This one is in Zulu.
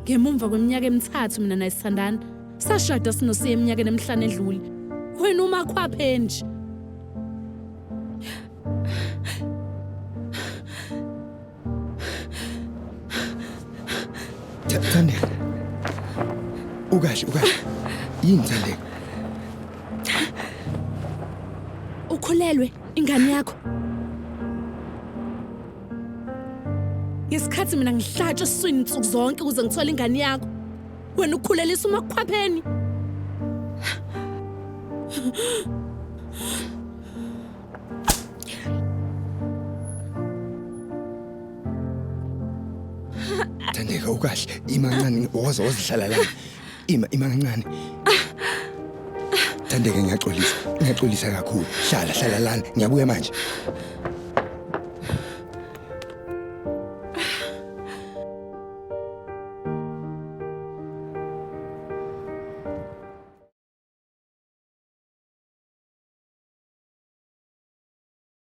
Ngemumva kweminyaka emithathu mina naye sithandana, sashada sinoSiya eminyakeni emihlanu edlule. Wena umakhwaphe nje. Thandeka. Ukahle, ukahle. Yini Thandeka? Ukhulelwe ingane yakho. Ngesikhathi mina ngihlatshwa esiswini nsuku zonke ukuze ngithole ingane yakho. Wena ukhulelisa umakhwapheni. Thandeka ukahle. Ima kancane woza wozihlala la. Ima ima kancane. Thandeka ngiyaxolisa. Ngiyaxolisa kakhulu. Hlala hlala lana. Ngiyabuya manje.